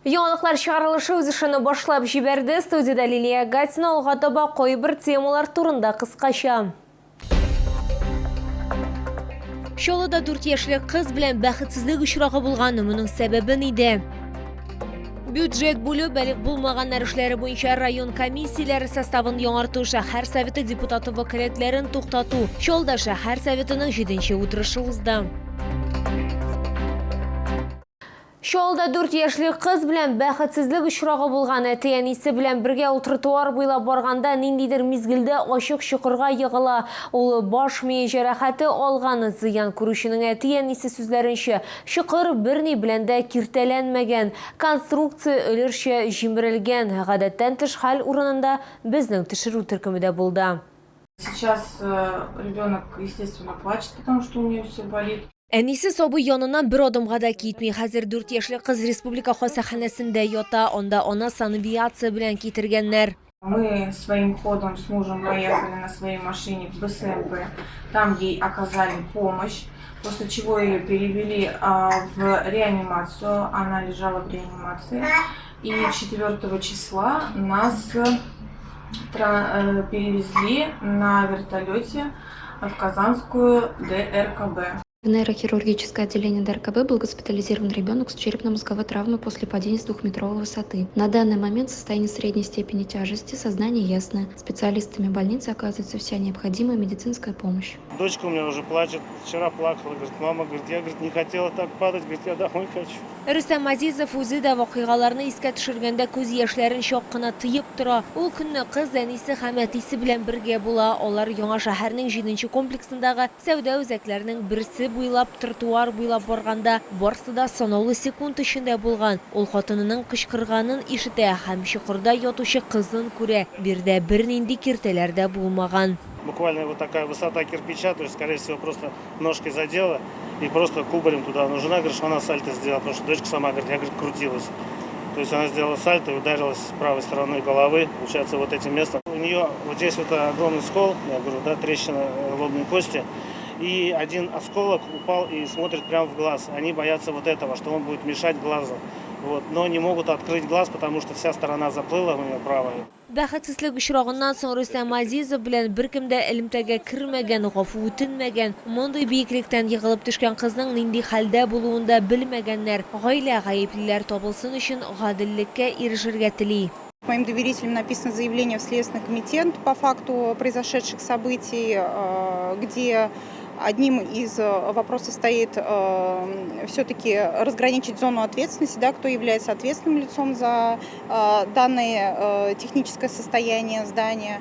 Яңалыклар чыгарылышы үз эшен башлап җибәрде. Студиядә Лилия Гатина алга таба кайбер темалар турында кыскача. Чаллыда 4 яшьлек кыз белән бәхетсезлек очрагы булган. Моның сәбәбе нидә? Бюджет бүлү, балигъ булмаганнар эшләре буенча район комиссияләре составын яңарту, шәһәр советы депутаты вәкаләтләрен туктату. Чаллыда шәһәр советының 7 утырышы узды. Чаллыда 4 яшьлек кыз белән бәхетсезлек очрагы булган. Әти-әнисе белән бергә ул тротуар буйлап барганда ниндидер мизгелдә ачык чокырга егыла. Ул баш мие җәрәхәте алган. Зыян күрүченең әти-әнисе сүзләренчә, чокыр берни белән дә киртәләнмәгән. Конструкция өлешчә җимерелгән. Гадәттән тыш хәл урынында безнең төшерү төркеме дә булды. Сейчас э, ребенок, естественно, плачет, потому что у нее все болит. Әнисе сабый яныннан бер адымга да китми. Хәзер 4 яшьлек кыз республика хастаханәсендә ята. Анда аны санавиация белән китергәннәр. Мы своим ходом с мужем поехали на своей машине в БСМП. Там ей оказали помощь, после чего ее перевели в реанимацию. Она лежала в реанимации. И 4 числа нас перевезли на вертолете в Казанскую ДРКБ. В нейрохирургическое отделение ДРКБ был госпитализирован ребенок с черепно-мозговой травмой после падения с двухметровой высоты. На данный момент состояние средней степени тяжести, сознание ясное. Специалистами больницы оказывается вся необходимая медицинская помощь. Дочка у меня уже плачет. Вчера плакала, говорит, мама, говорит, я, говорит, не хотела так падать, говорит, я домой хочу. Рөстәм Азизов үзе дә вакыйгаларны искә төшергәндә күз яшьләрен чак кына тыеп тора. Ул көнне кыз әнисе һәм әтисе белән бергә була. Алар яңа шәһәрнең җиденче комплексындагы сәүдә үзәкләренең берсе буйлап тротуар буйлап барганда, барсы да санаулы секунд эчендә булган. Ул хатынының кычкырганын ишетә һәм чокырда ятучы кызын күрә. Биредә бернинди киртәләр дә булмаган. Буквально вот такая высота кирпича, то есть, скорее всего, просто ножкой задела и просто кубарем туда. Но жена говорит, что она сальто сделала, потому что дочка сама говорит, я, говорит, крутилась. То есть она сделала сальто и ударилась правой стороной головы, получается, вот этим местом. У нее вот здесь вот огромный скол, я говорю, да, трещина лобной кости. И один осколок упал и смотрит прямо в глаз. Они боятся вот этого, что он будет мешать глазу. Вот. Но не могут открыть глаз, потому что вся сторона заплыла у нее правая. Бәхетсезлек очрагыннан соң Рөстәм Азизов белән беркем дә элемтәгә кермәгән, гафу үтенмәгән. Мондый биеклектән егылып төшкән кызның нинди хәлдә булуын да белмәгәннәр. Гаилә гаеплеләр табылсын өчен гаделлеккә ирешергә тели. Моим доверителем написано заявление в Следственный комитет по факту произошедших событий, где одним из вопросов стоит все-таки разграничить зону ответственности, да, кто является ответственным лицом за данное техническое состояние здания.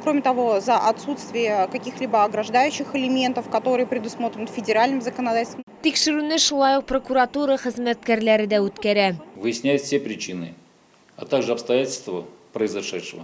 Кроме того, за отсутствие каких-либо ограждающих элементов, которые предусмотрены федеральным законодательством. Тикшерүне шулай ук прокуратура хезмәткәрләре дә үткәрә. Выясняют все причины, а также обстоятельства произошедшего.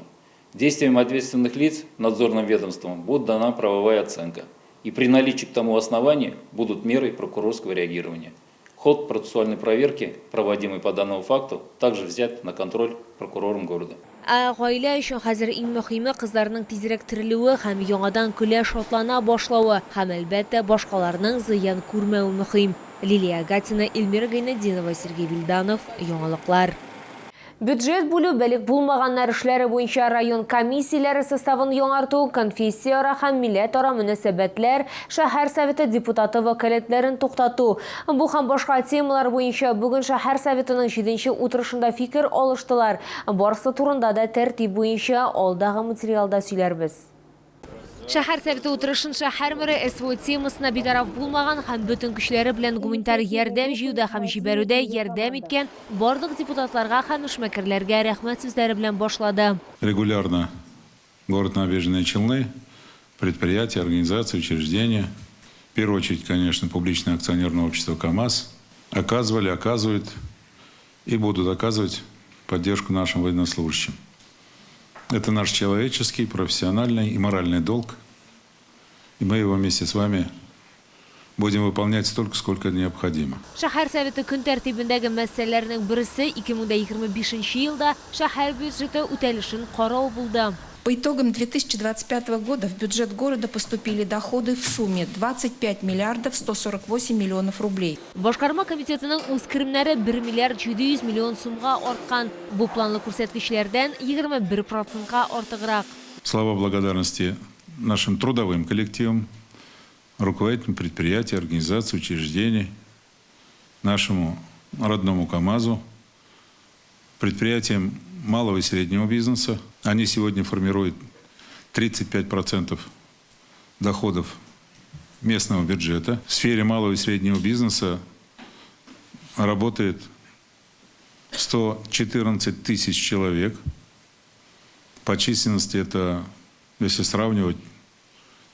Действиям ответственных лиц надзорным ведомством будет дана правовая оценка. И при наличии к тому оснований будут меры прокурорского реагирования. Ход процессуальной проверки, проводимый по данному факту, также взят на контроль прокурором города. Ә гаилә өчен хәзер иң мөһиме кызларының тизрәк терелүе һәм яңадан көлә шатлана башлавы һәм, әлбәттә, башкаларның зыян күрмәве мөһим. Лилия Гатина, Эльмира Гайнетдинова, Сергей Вильданов, Яңалыклар. Бюджет бүлү, балигъ булмаганнар эшләре буенча район комиссияләре составын яңарту, конфессияара һәм милләтара мөнәсәбәтләр, шәһәр советы депутаты вәкаләтләрен туктату. Бу һәм башка темалар буенча бүген шәһәр советының җиденче утырышында фикер алыштылар. Барысы турында да тәртип буенча алдагы материалда сөйләрбез. Шәһәр Советы утырышын шәһәр мэры СВО темасына битараф булмаган һәм бөтен көчләре белән гуманитар ярдәм җыюда һәм җибәрүдә ярдәм иткән барлык депутатларга һәм эшмәкәрләргә рәхмәт сүзләре белән башлады. Регулярно город Набережные Челны, предприятия, организации, учреждения, в первую очередь, конечно, публичное акционерное общество КАМАЗ, оказывали, оказывают и будут оказывать поддержку нашим военнослужащим. Это наш человеческий, профессиональный и моральный долг. И мы его вместе с вами будем выполнять столько, сколько необходимо. Шәһәр Советы көн тәртибендәге мәсьәләләрнең берсе 2025 елда шәһәр бюджеты үтәлешен карау булды. По итогам 2025 года в бюджет города поступили доходы в сумме 25 миллиардов 148 миллионов рублей. Башкарма комитетының үз керемнәре 1 миллиард 700 миллион сумга арткан. Бу планлы күрсәткечләрдән 21 процентка артыграк. Слова благодарности нашим трудовым коллективам, руководителям предприятий, организаций, учреждений, нашему родному КАМАЗу, предприятиям малого и среднего бизнеса. Они сегодня формируют 35% доходов местного бюджета. В сфере малого и среднего бизнеса работает 114 тысяч человек. По численности это, если сравнивать,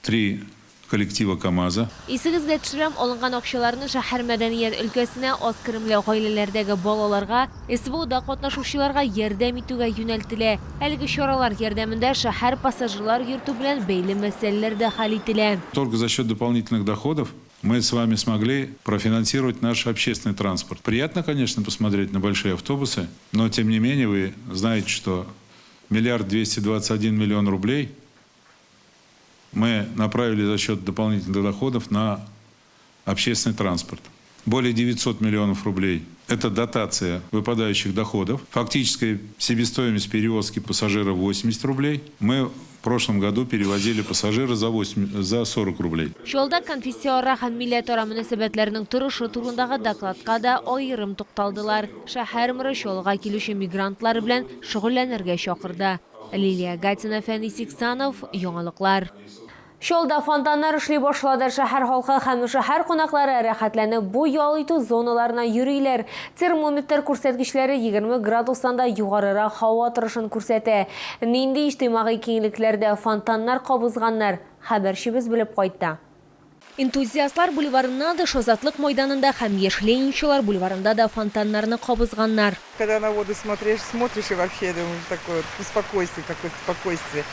три коллектива КАМАЗа. Исегезгә төшерәм, алынган акчаларны шәһәр мәдәният өлкәсенә, аз керемле гаиләләрдәге балаларга, СВОда катнашучыларга ярдәм итүгә юнәлтелә. Әлеге чаралар ярдәмендә шәһәр пассажирлар йөртү белән бәйле мәсьәләләр дә хәл ителә. Только за счет дополнительных доходов мы с вами смогли профинансировать наш общественный транспорт. Приятно, конечно, посмотреть на большие автобусы, но тем не менее вы знаете, что 1 221 000 000 рублей мы направили за счет дополнительных доходов на общественный транспорт. Более 900 миллионов рублей – это дотация выпадающих доходов. Фактическая себестоимость перевозки пассажира 80 рублей. Мы в прошлом году перевозили пассажира за 8, за 40 рублей. Чаллыда конфессияара һәм милләтара мөнәсәбәтләрнең торышы турындагы докладка да аерым тукталдылар. Шәһәр мэры Чаллыга килүче мигрантлар белән шөгыльләнергә чакырды. Лилия Гатина, Фәнис Иксанов, Яңалыклар. Чаллыда фонтаннар эшли башлады. Шәһәр халкы һәм шәһәр кунаклары рәхәтләнеп бу ял итү зоналарына йөриләр. Термометр күрсәткечләре 20 градустан да югарырак һава торышын күрсәтә. Нинди иҗтимагый киңлекләрдә фонтаннар кабызганнар? Хәбәрчебез белеп кайтты. Энтузиастлар бульварыннан да Азатлык майданында һәм Яшь ленинчылар бульварында да фонтаннарны кабызганнар. Когда на воду смотришь, смотришь и вообще, думаешь, такое вот спокойствие, какое-то спокойствие.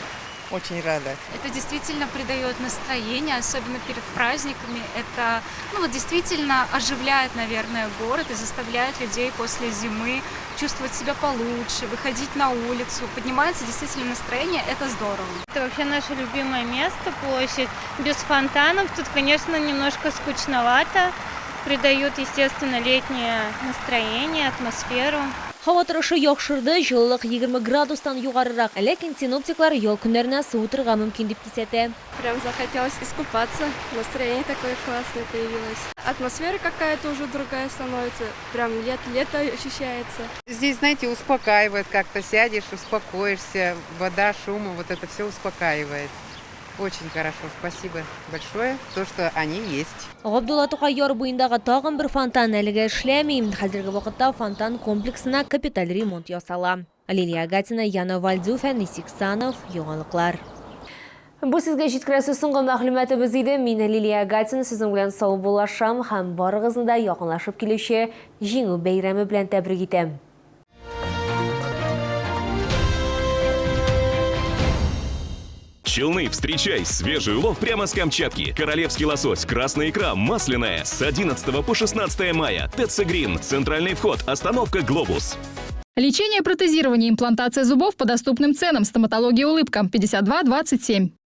Очень рада. Это действительно придает настроение, особенно перед праздниками. Это, ну, вот действительно оживляет, наверное, город и заставляет людей после зимы чувствовать себя получше, выходить на улицу. Поднимается действительно настроение, это здорово. Это вообще наше любимое место, площадь. Без фонтанов тут, конечно, немножко скучновато. Придают, естественно, летнее настроение, атмосферу. Һава торышы яхшырды, җылылык 20 градустан югарырак. Ләкин синоптиклар ял көннәренә суытырга мөмкин дип кисәтә. Прям захотелось искупаться, настроение такое классное появилось. Атмосфера какая-то уже другая становится, прям лето ощущается. Здесь, знаете, успокаивает как-то, сядешь, успокоишься, вода, шум, вот это все успокаивает. Очень хорошо, спасибо большое, то, что они есть. Габдулла Тукай яр буендагы тагын бер фонтан әлегә эшләми. Хәзерге вакытта фонтан комплексына капиталь ремонт ясала. Лилия Гатина, Яна Вальдю, Фәнис Иксанов, Яңалыклар. Бу сезгә җиткерәсе соңгы мәгълүматыбыз иде. Мин Лилия Гатина сезнең белән саубуллашам һәм барыгызны да якынлашып килүче Җиңү бәйрәме белән тәбрик итәм. Челны, встречай! Свежий улов прямо с Камчатки. Королевский лосось, красная икра, масляная. С 11 по 16 мая. ТЦ Грин. Центральный вход. Остановка «Глобус». Лечение, протезирование, имплантация зубов по доступным ценам. Стоматология «Улыбка». 52 27.